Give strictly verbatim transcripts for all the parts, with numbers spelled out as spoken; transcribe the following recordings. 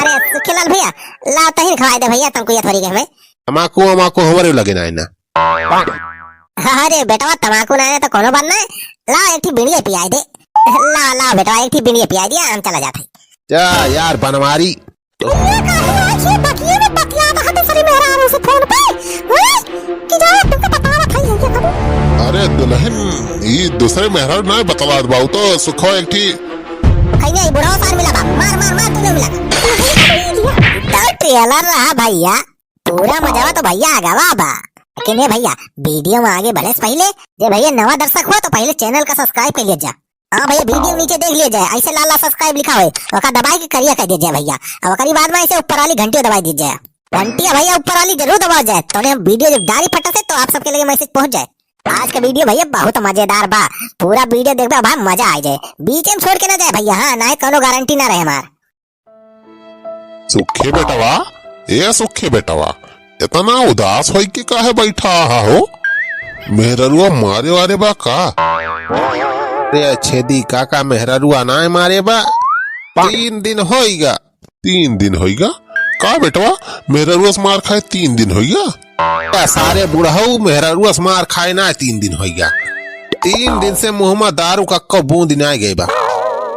अरे सुखीलाल भइया, लाव तहिन खवाइ दे भइया, तमकुइया थोरी के हमें। तमाकू वमाकू हमरे लगे नाहीं ना। अरे बेटवा, तमाकू नाहीं ना तो कौनो बात नाहीं, लाव एक ठी बीड़िया पियाइ दे। लाव, लाव बेटवा, एक ठी बीड़िया पियाइ दिया, हम चला जात है। जा यार बनवारी। ये का हुआ? ये बतिये में बतियात है दूसरी मेहरारू से फोन पे, हैं? कि जा तुमको बतावत है ये कबू। अरे दुलहिन, ई दूसरे मेहरारू नाहीं बतलात बा, उ तो सुखवा एक ठी। खैया, ई बुढ़वा सार मिला बा, मार, मार, मार, तू नहीं मिला। तो trailer रहा भइया, पूरा मजावा तो भइया आगवा बा। लेकिन ए भइया, video में आगे बढ़े से पहिले, जे भइया नवा दर्शक हुआ तो पहिले channel का subscribe कइ लिया जा। हाँ भइया, video नीचे देख लिया जाए, ऐसे लाल लाल subscribe लिखा होए, ओका दबाइ के करिया कइ दिया जाए भइया। अब ओकरी बाद में ऐसे ऊपर वाली घंटियो दबाइ दिया जाए। घंटिया भइया ऊपर वाली जरूर दबावा जाए, तोने हम video जब डाली फटा से तो आप सबके लगे message पहुँच जाए। आज का video भइया बहुत मजेदार बा, पूरा video देखबे भाई मजा आइ जाए, बीच में छोड़ के ना जाए भइया। हाँ, नाहीं कौनो guarantee ना रहे हमार। सुखे बेटवा, ए सुखे बेटवा, इतना उदास होई के काहे बैठा आहा हो? मेहररुआ मारे वारे बा का? अरे छेदी काका, मेहररुआ नाहीं मारे बा। तीन दिन होइगा। तीन दिन होइगा? का बेटवा, मेहररुआ से मार खाए तीन दिन होइगा? ए सारे बुढ़ऊ, मेहररुआ से मार खाए ना तीन दिन होइगा। तीन दिन से मुँह मा दारू का कब्बो बूंद नाहीं गए बा।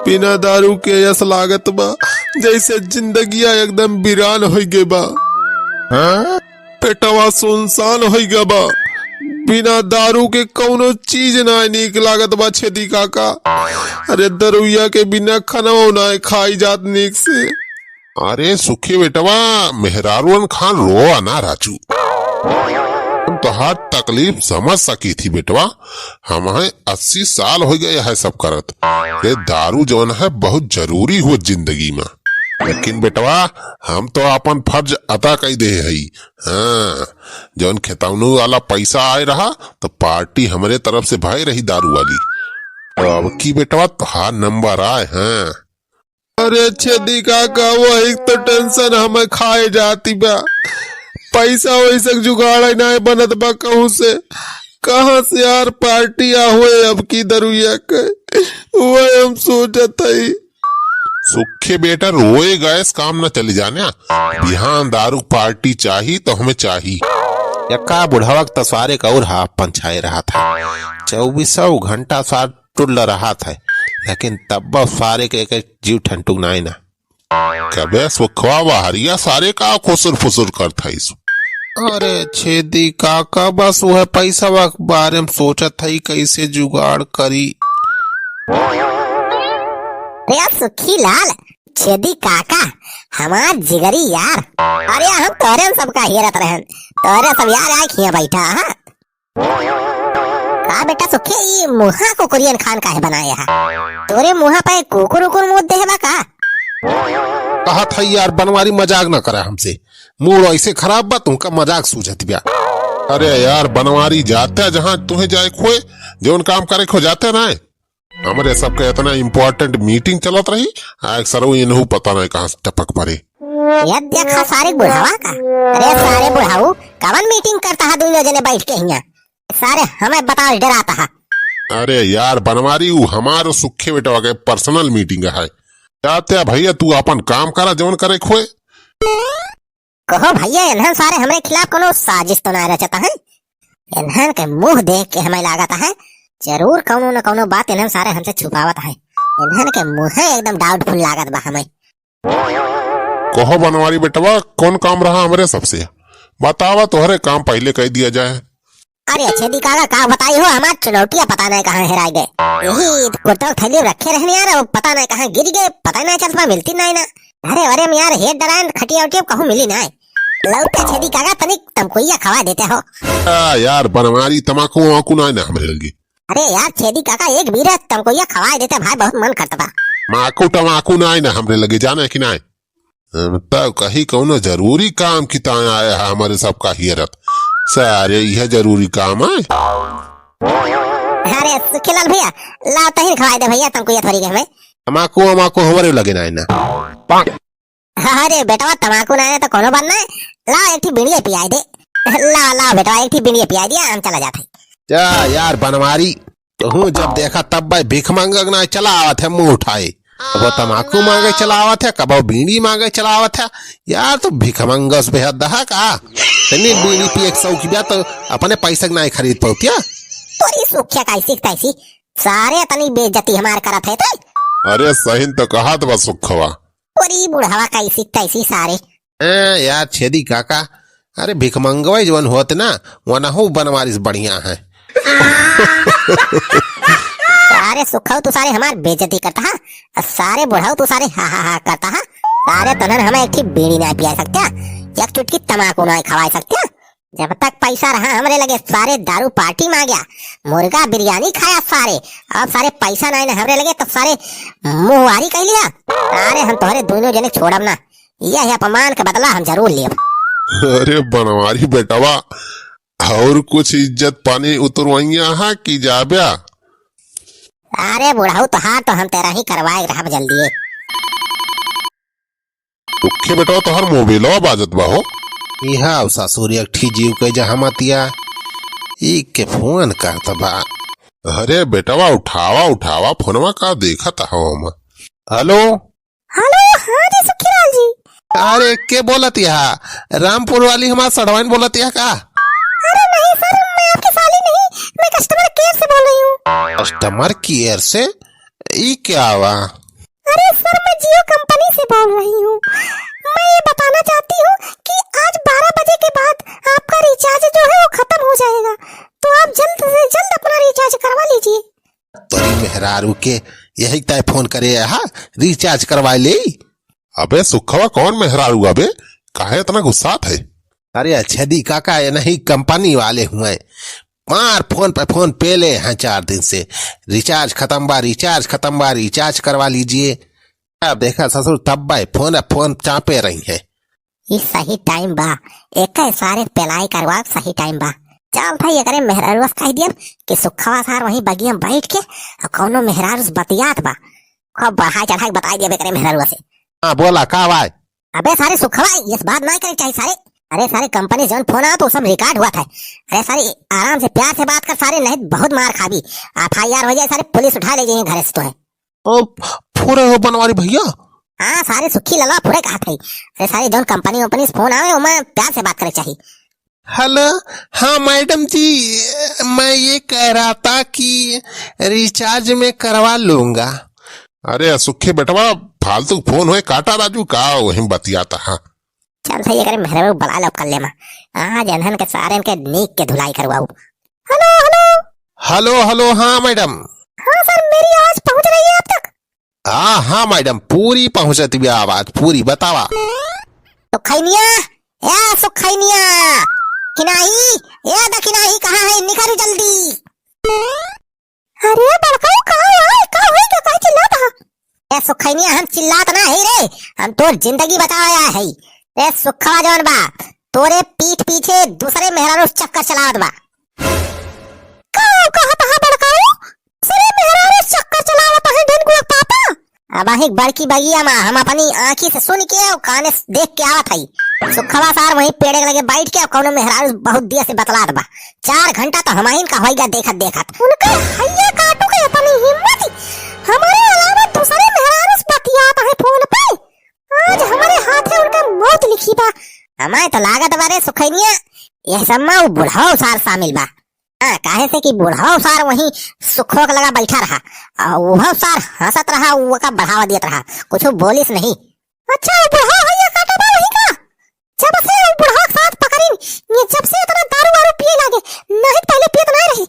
बिना दारू के यस लागत बा, जैसे जिंदगिया एकदम वीरान होइ गए बा। हाँ? पेटवा सुनसान होइ गए बा। बिना दारू के कौनो चीज नाहीं नीक लागत बा छेदी काका। अरे दरुइया के बिना खाना नाहीं खाई जात नीक से। अरे सुखी बेटवा, मेहरारुअन खान रोवा ना राजू। हम तोहार तकलीफ समझ सकी थी बेटवा, हमहे अस्सी साल होइ गए है सब करत। रे दारू जौन है बहुत जरूरी हुआ जिंदगी मा, लेकिन बेटवा हम तो आपन फर्ज अदा कइ दे हई। हाँ, जौन खेतौनी वाला पैसा आए रहा तो पार्टी हमरे तरफ से भय रही दारू वाली। तो अब की बेटवा तोहार नंबर आए। हाँ। अरे छेदी काका, वही तो tension हमें खाए जाती बा। पैसा वैसा के जुगाड़ नाहीं बनत बा कहूँ से। कहाँ से यार पार्टी आ होए अब की दरुइया के, वह हम सोचत हई। सुखे बेटा, रोए गैस काम न चली जाने। बिहान दारू पार्टी चाही तो हमें चाही। यक्का बुढ़वा के तो सारे का और हाफ पंछाए रहा था। चौबीसों घंटा सार टुल्ल रहा था, लेकिन तब सारे के एक जीव ठंटुक नाई ना। कबे सुखवा बहरिया सारे का खुसुर फुसुर करत हइस? अरे छेदी काका, बस वह पैसवा के बारे में सोचत हई, कैसे जुगाड़ करी। अरे सुखी लाल, छेदी काका, हमार जिगरी यार, अरे हम तोहरे सबका हेरत रहन, तोहरे सब यार आए खिया बैठा, हाँ? का बेटा सुखे, ई मुहा कुकुरियन खान काहे बनाए हा? तोरे मुहा पे कुकुर उकुर मूत देहे बा का? कहत हई यार, बनवारी मजाक न करा हमसे। मूड ऐसे खराब बा, तुमका मजाक सूझत बा। अरे यार, बनवारी जाते जहाँ तुहे जाए खोए, जौन काम करे खो जाते ना। हमरे सबके इतना important meeting चलत रही, आ एक सरऊ इनहू पता नहीं कहाँ से टपक पड़े। ये देखा सारे बुढ़ावा का। अरे सारे बुढ़ाऊ, कवन meeting करता है दोनों जने बैठ के हियाँ? सारे हमें बताओ, डराता है। अरे यार बनवारी, ऊ हमार सुखे बेटवा के personal meeting है। जाते भैया, तू अपन काम करा, जौन करे खोए। कहो भैया, इन्हन सारे हमरे खिलाफ कोनो साजिश तो ना रचता है? इन्हन के मुंह देख के हमें लागत है, जरूर कोनो न कोनो बात इन्हन सारे हमसे छुपावत है। इन्हन के मुंह एकदम doubtful लागत बा हमें। कहो बनवारी बेटवा, कौन काम रहा हमरे सबसे? बतावा, तोहरे काम पहले कह दिया जाए। अरे छेदी काका, का बताई हो, हमार चुनौटिया पता नहीं कहाँ हेराय गए। यही कुर्ता थैली में रखे रहने यार, वो पता नहीं कहाँ गिर गए, पता नहीं चलता, मिलती नहीं ना। अरे अरे में यार, हेड डरायन खटिया उटिया कहूँ मिली नहीं। लौटे छेदी काका, तनिक तमकुइया खवा देते हो। आ, यार बनवारी, तमाकू वमाकू नहीं ना हमरे लगी। अरे यार छेदी काका, एक बीरा तमकुइया खवा देते भाई, बहुत मन करता बा। माकू टमाकू नहीं ना हमरे लगे, जाने कि नहीं? हम तो कही कौनो जरूरी काम की तान आया है हमरे सबका हियरत। सारे यह जरूरी काम है। अरे सुखीलाल भैया, लाओ तहिन खवाई दे भैया तमकुइया थोरी के हमें। तमाकू वमाकू हमरे लगे नहीं ना। अरे बेटवा, तमाकू ना है तो कोनो बात नहीं, लाओ एक ठी बीड़िया पियाई दे। लाओ लाओ बेटवा, एक ठी बीड़िया पियाई दिया, हम चला जाते। जा यार बनवारी, तोहू जब देखा तब भाई भीख मांगक ना चला आवत है मुंह उठाए। कबो तमाकू मांगे चलावत है, कबो बीड़ी मांगे चलावत है। यार, तो भिखमंगस बेहद दहा का? तनी बीड़ी पिए के शौक बा, तो अपने पैसे के नाई खरीद पौतिया। तोरी सुखिया कैसी तैसी, सारे तनी बेइज्जती हमार करत है ते। अरे, सही तो कहत बा सुखवा। तोरी बुढ़वा कैसी तैसी सारे। ए, यार छेदी काका, अरे भिखमंगवा जवन होत ना, वनहु बनवारी से बढ़िया है। अरे सुखऊ, तू सारे हमार बेइज्जती करता हा, और सारे बुढ़ऊ तू सारे हा हा हा करता हा। सारे तोहन हमें एक ठी बीड़ी ना पिया सकते, एक चुटकी तमाकू ना खवाई सकते। जब तक पैसा रहा हमरे लगे, सारे दारू पार्टी मांग्या, मुर्गा बिरयानी खाया सारे। अब सारे पैसा ना, ना हमरे लगे, तब सारे मुंहवारी कह लिया। अरे हम तोहरे दोनों जने छोड़ब ना, यह अपमान का बदला हम जरूर लेब। अरे बनवारी बेटवा, और कुछ इज्जत पानी उतरवइया हा कि जाब्या? अरे बुढ़ऊ, तोहार तो हम तेरा ही करवाए रहब जल्दी। ओके बेटवा, तोहार मोबाइलवा बाजत बा हो। इहा ससुर एक ठी जीव के जहामतिया, ई के फोन करत बा। अरे बेटवा, उठावा, उठावा फोनवा, का देखत हवा हम। हेलो। हेलो, हाँ जी सुखीलाल जी। अरे, के बोलत यहा? रामपुर वाली हमार सड़वाइन बोलत यहा का? अरे नहीं सर, मैं आपकी साली नहीं, मैं कस्टमर केयर से बोल रही हूँ। कस्टमर केयर से? ई क्या हुआ? अरे सर, मैं जियो कंपनी से बोल रही हूँ। मैं ये बताना चाहती हूँ कि आज बारह बजे के बाद आपका रिचार्ज जो है वो खत्म हो जाएगा, तो आप जल्द से जल्द अपना रिचार्ज करवा लीजिए। तोरी मेहरारू के, यही ताय फोन करे हा, रिचार्ज करवा ले। अबे सुखवा, कौन मेहरारू अबे, काहे इतना गुस्सात है? अरे अच्छा दी काका, ये नहीं कंपनी वाले हुए, मार फोन पे फोन पेले हैं चार दिन से, रिचार्ज खत्म बा, रिचार्ज खत्म बा, रिचार्ज करवा लीजिए। अब देखा ससुर, तब भाई फोन फोन चापे रही है। ई सही टाइम बा, एके सारे पेलाई करवा सही टाइम बा। चल भाई, एकरे मेहरारुआ से कह दियब कि सुखवा सार वहीं बगिया में बैठ के और कौनो मेहरारू से बतियात बा। खूब बढ़ाई चढ़ाई के बताई दियब एकरे मेहरारुआ से। हाँ, बोला, का बात? अबे सारे सुखवा, ये बात ना करे चाहिए सारे। अरे सारे, कंपनी से जौन फोन आवा तो सब रिकॉर्ड हुआ था। अरे सारे, आराम से प्यार से बात कर सारे, नहीं बहुत मार खाबी, एफ आई आर हो जाए सारे, पुलिस उठा ले जाइए घरे से तो है। ओ, फुरे हो बनवारी भैया। हाँ, सारे सुखी ललवा फुरे कहत है। अरे सारे, जौन कंपनी वंपनी से फोन आवे, ओमा प्यार से बात करे चाही। हेलो, हाँ मैडम जी, मैं ये कह रहा था कि रिचार्ज मैं करवा लूंगा। अरे सुखी बेटवा, फालतू फोन होए काटा राजू का, वहीं बतियाता। हाँ, चल सही, एकरे मेहरवे बुला लो कल्ले में। आज एनहन के सारे इनके नीक के धुलाई करवाऊ। हेलो, हेलो। हेलो, हेलो, हाँ मैडम। हाँ सर, मेरी आवाज पहुंच रही है आप तक? हाँ, हाँ मैडम, पूरी पहुंचत बा आवाज, पूरी। बतावा। सुखैनिया, ए सुखैनिया, किनाही, ए दखिनाही कहाँ है? निकल जल्दी। अरे बड़काऊ, का हुआ? का होई? का काहे चिल्लात हा? ए सुखैनिया, हम चिल्लात ना है रे, हम तोर जिंदगी बचावे आए है। रे सुखवा जौन बा, तोरे पीठ पीछे दूसरे मेहरारू से चक्कर चलावत बा। का कहत हा बड़काऊ? दूसरे मेहरारू से चक्कर चलावत है धन गुआ पापा? अब अहिक बड़की बगिया मा हम अपनी आँखी से सुन के और काने से देख के आवत हई। सुखवा सार वहीं पेड़े के लगे बैठ के और कौनो मेहरारू बहुत दिया से बतलात बा। चार घंटा तो हमाइन का होइगा देखत देखत। उनका हैया काटू के इतनी हिम्मत, हमारे अलावा दूसरे मेहरारू से बतियात है फोन पे। आज हमारे हाथे उनका मौत लिखी बा। हमारे तो लागत बा रे सुखैनिया, यह सब मा वो बुढ़ाऊ सार शामिल बा। हाँ, काहे से कि बुढ़ाऊ सार वहीं सुखवा के लगा बैठा रहा, और वो सार हंसत रहा, वो का बढ़ावा देत रहा, कुछ बोलिस नहीं। अच्छा, वो बुढ़ाऊ हैया काटा बा वहीं का? जब से वो बुढ़ाऊ के साथ पकड़ी, ये जब से इतना दारू वारू पिए लागे, नहीं तो पहले पियत नहीं रही।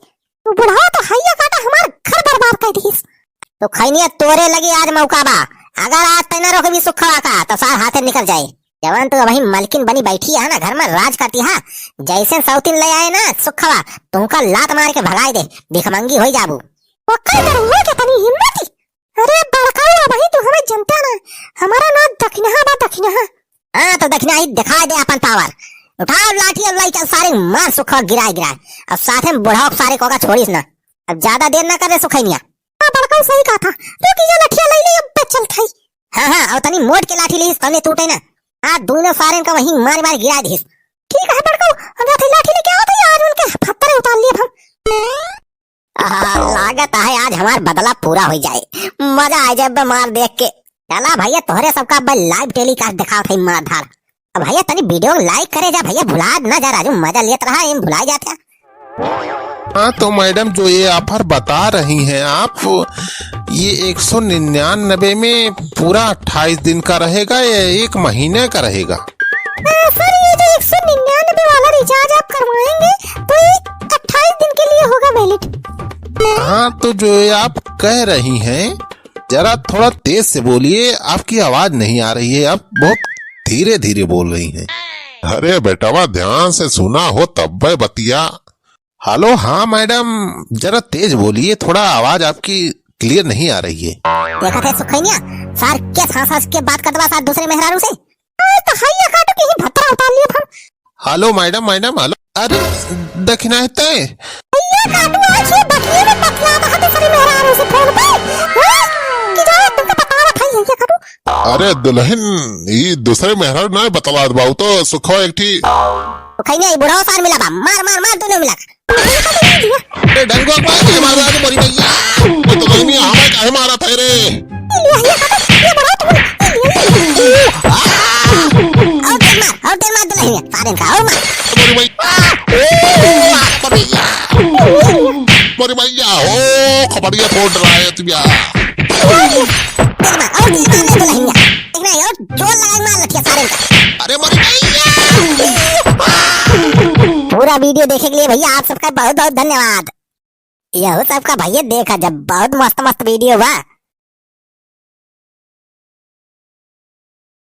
वो बुढ़ाऊ तो हैया काटा हमार घर बर्बाद कर दिस। तो खैनिया, तोरे लगी आज मौका बा, अगर आज तैना रोकबी सुखवा का, तो सार हाथे निकल जाए। जवन तू अबही मलकिन बनी बैठी है ना, घर में राज करती है, जैसे सौतीन ले आए ना सुखवा, तुमका लात मार के भगाई दे, भिखमंगी होई जाबू। ओकर दरुआ के तनी हिम्मत। अरे बड़काऊ, अबही तू हमें जनता ना, हमारा नाम दखिनहा बा, दखिनहा। हाँ, तो दखिनहा ही दिखाई दे अपन पावर। उठाओ लाठी और लाई चल सारे, मार सुखवा गिराए गिराए, और साथे में बुढ़ाओ सारे को का छोड़ीस ना। अब ज्यादा देर ना कर रे सुखैनिया। हाँ, बड़काऊ सही कहा था। रुक, ये लठिया ले ले, अब चल थाई। हाँ, हाँ, और तनी मोट के लाठी लेस, तने टूटे ना। आज दोनों सारे का वहीं मार मार गिरा दिस। ठीक है बड़काऊ, हम जाते लाठी लेके आओ तो आज उनके फत्तरे उतार लिए हम। आहा, लागत है आज हमार बदला पूरा होइ जाए। मजा आ जाए बे मार देख के। चला भैया, तोहरे सबका अब live telecast देखावत है मार धाड़। अब भैया तनी video like करे जा भैया, भुला ना जा राजू, मजा लेत रहा, इन भुला जात है। हाँ तो मैडम, जो ये offer बता रही हैं आप, ये एक सौ निन्यानबे में पूरा अट्ठाईस दिन का रहेगा या एक महीने का रहेगा? अ, सर, ये जो एक सौ निन्यानबे वाला recharge आप करवाएंगे, तो ये अट्ठाईस दिन के लिए होगा valid। हाँ, तो जो ये आप कह रही हैं, जरा थोड़ा तेज से बोलिए, आपकी आवाज नहीं आ रही है, आप बहुत धीरे धीरे बोल रही हैं। अरे बेटवा, ध्यान से सुना हो तब्बे बतिया। हेलो, हाँ मैडम, जरा तेज बोलिए, थोड़ा आवाज आपकी clear नहीं आ रही है। देखत है सुखैनिया, सार के सांस सांस के बात करत बा सार दूसरे मेहरारू से। अरे तो हैया काटू के ही भतरा उतार लिया था। हेलो मैडम, मैडम, हेलो। अरे दखिनाही तय। हैया काटू आज ये बतिये में बतला था दूसरे मेहरारू से फोन पे। हाँ? कि जाए तुमको बतावत है हैया काटू। अरे दुल्हन, ई दूसरे मेहरारू ना बतलात बा, उ तो सुखवा एक ठी। सुखैनिया, ई बुढ़ाओ सार मिला बा, मार मार मार दोनों मिला। अरे डंगो को मार मार दे मोरी भैया। ये तो नहीं, हमें काहे मारा था रे? और तेज मार, और तेज मार दुल्हनिया, सारे का और मार। मोरी भैया। ओ, मोरी भैया। मोरी भैया, ओ, खपड़िया फोड़ रहा है तू यार। तेज मार, और तेज मार दुल्हनिया। देखना यार, जोर लगाई मार लठिया सारे का। अरे मोरी भैया। पूरा video देखे के लिए भैया आप सबका बहुत बहुत धन्यवाद। यहो सबका भैया देखा जब बहुत मस्त मस्त video बा।